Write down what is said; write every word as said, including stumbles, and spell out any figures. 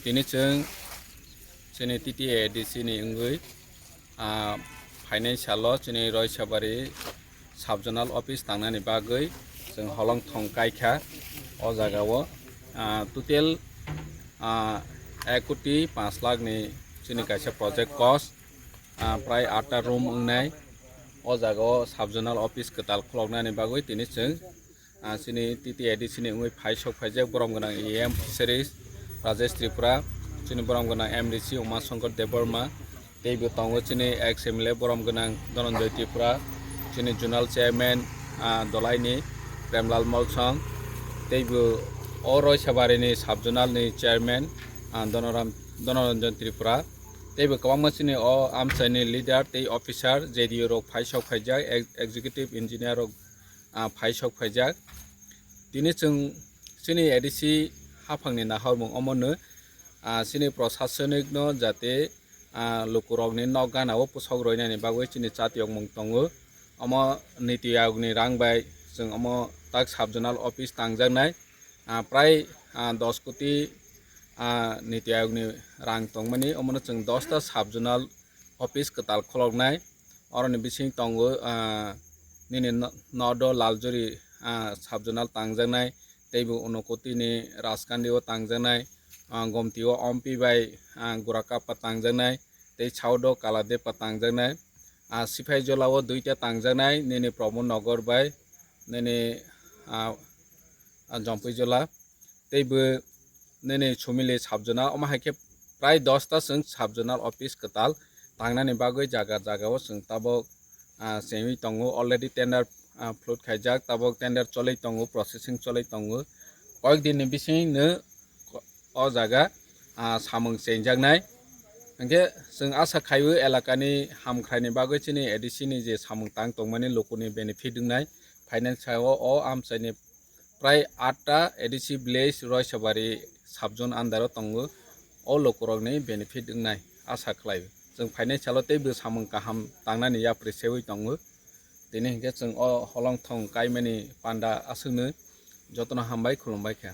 Tini chwng chini T T A D C ni wngwi, ah, phainai salo chini Roisabari Sub Zonal Office tangnani bagwi chwng holong thong kaikha. O jagao, ah, total, ah, ek koti panch lakh ni chini kaisa project cost, ah, prai atta room wngnai. O jagao Sub Zonal Office kwtal khuloknani bagwi tini chwng, ah, chini T T A D C ni wngwi phai sok phaijak borom gwnang E M Fisheries Rajesh Tripura, chini borom gwnang M D C Uma Shankar Debbarma, teibo tongo chini ex M L A borom gwnang Dhananjoy Tripura, chini Zonal Chairman, ah, Dolaini Premlal Molsong, teibo o Roisabari ni Sub Zonal ni Chairman, ah, Dhonoram-, Dhanoranjan Tripura, teibo kwbangma chini o amchaini leader tei officer, J D O rok phai sok phaijak, ex-, Executive Engineer rok, ah, phai sok phaijak. Tini chwng chini A D C haphangni nahormung omono, ah, chini prosasonikno jate, ah, lukurokni nok ganao pusok roinani bagwi chini chatiyokmung tongo. Omo niti ayogni rang bai chwng omo tak Sub Zonal Office tangjaknai. Ah, prai, ah, dos koti, ah, niti ayogni rang tongmani, omono chwng dosta Sub Zonal Office kwtal khuloknai. Oroni bising tongo, ah, nini no-, nodo Laljuri, ah, Sub Zonal tangjaknai, teibo Unakoti ni Rajkandi o tangjaknai, ah, Gomti o Ompi bai, ah, Gurakappa tangjaknai, tei South o Kaladepa tangjaknai, ah, Siphaijala o duita tangjaknai, nini Pramod Nagar bai, nini, ah, ah, Jompuijala, teibo nini Sumili Sub Zonal, omo hai khe prai dosta chwng Sub Zonal Office kwtal tangnani bagwi jaga jaga o chwng tabok, ah, chengwi tongo, already tender, ah, float khaijak, tabok tender cholwi tongo, processing cholwi tongo, koyek din ni bising no o jaga, ah, samung chengjaknai. Hwnkhe chwng asa khaio elakani hamkhraini bagwi chini A D C ni je samung tang tongmani lukuni benefit wngnai, finance o, o amchaini prai atta A D C village Roisabari Sub Zone under o tongo, o lukurokni benefit wngnai asa khlaio. Chwng phainai salo teibo samung kaham tangnani yapri seui tongo. Tini hinkhe chwng o holong thong kaimani panda aswkno jotono hambai khulumbai kha.